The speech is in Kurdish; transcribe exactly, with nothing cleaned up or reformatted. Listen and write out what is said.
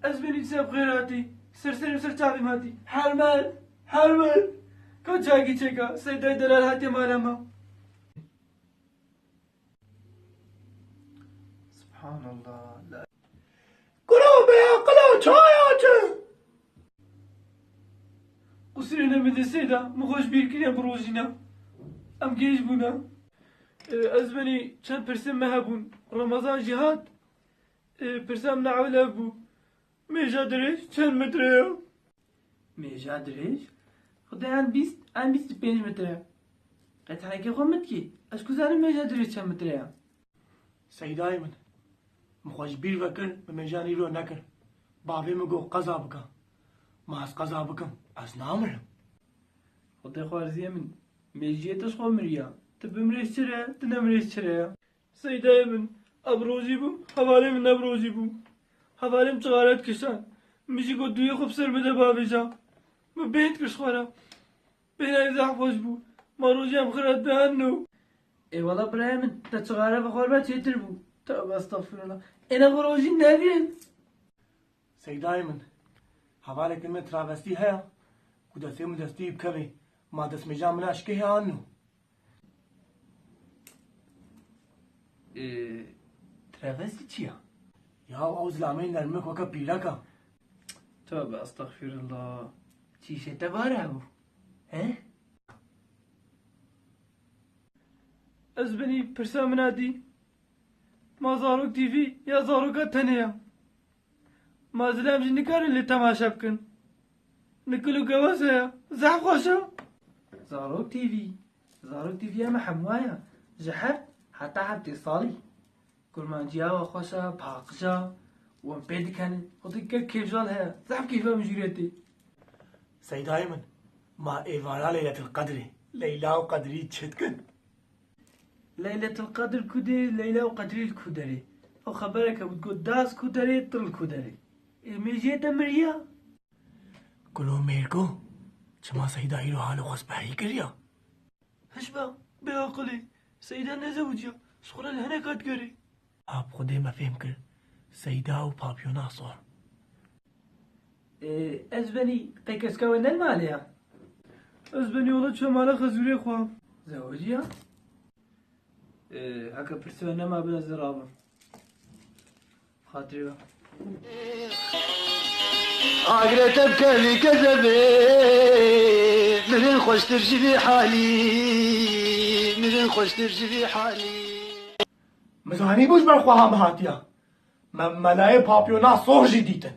Ez benî dîsa bi xêr hatî. Ser serê min ser çavê min hatî. Hermel, Hermel. Ka çakî çêka, Seydayê delal hatiye mala me. Subhanallah. La Kuro bêaqil e, çaya çi? Qusirê nebide Seyda, min xwe ji bîr kiriye bi rojîna. Em gêj bûne. E, ez benî çend pirsên me hebûn. Remezan jî hat. E, pirsa min ewil ev bû. Mêja dirêj çend metre ye? Mêja dirêj? Xwedê en bîst, en bîst û pênc metre. Qet henekê xwe min dikî. Ez ku zanim mêja dirêj çend metre ye? Seydayê min, min xwe ji bîr vekir, min mêjan îro nekir. Bavê min got qeza bike. Ma ez qeza bikim, ez namirim. Xwedê xwarziyê min, mêjiyê tu ji xwe miriya. Tu bimirê çi re, tu nemirê çi re ya. Seydayê min, ev rojî bûm, hevalê min ne bi rojî bû. Hevalê min çixare dikişand. Min jî got dûyê xwe bi ser bide bavêja. Min bêhn kir ji xwe re. Bêhna wî zehf xweş bû. Ma rojî em xira dihan no. Ê wela birayê min, te çixare vexwarba çêtir bû. Tövbe estexfirullah. Ê ne xwe rojî negirin. Seydayê min, hevalekî me travestî heye ku destê min destî bikevê, ma destmêja min a şikê heye an no? Ee, travestî çi ya? Ya ew zilameyê nermik weke pîrek e. Tövbe estexfirullah. Çîşê te bare hebû. He? Ez binî pirsa min a dî. Ma Zarok T V ya zaroka tenê ya. Ma zilam jî nikarin lê temaşe bikin. Nikil û gewaz heye. Zehf xweş e. Zarok T V. Zarok T V ya me hemûya. Ji heft heta heftê salî. Kurmanciya we xweş e, paqij e. Wan pê dikenin. Xwedî kek kêfjal heye. Zehf kêfa min jûrê tê. Seydayê min, ma êvara Leyletil Qedrê, Leyla û Qedrî çi dikin? Leyletil Qedr ku dê, Leyla û Qedrî li ku derê? Ew xebereke bû, got das ku derê, til ku derê. Ê mêjiyê te miriya? Kulo mêrgo, çima Seyda îro halo xwe spehî kiriya? Hişba, bêaqilê, Seyda nezewiciya, ji xwe re li hineka digerê. Ha bi Xwedê me fêm kir, Seyda û papyona sor. Ê, ez benî qey keska we ne li malê ya? Ez benî wela çûye mala xezûrê xwe. Zewiciya? Ê, heke pirsê we nema bin ez ê rabim. Xatirê we. Agre te bikevî kezebê, mirin xweştir ji vî halî, mirin xweştir ji vî halî. Min zanîbû ji ber xwe ha min hatiya. Me melayê papyona sox jî dîtin.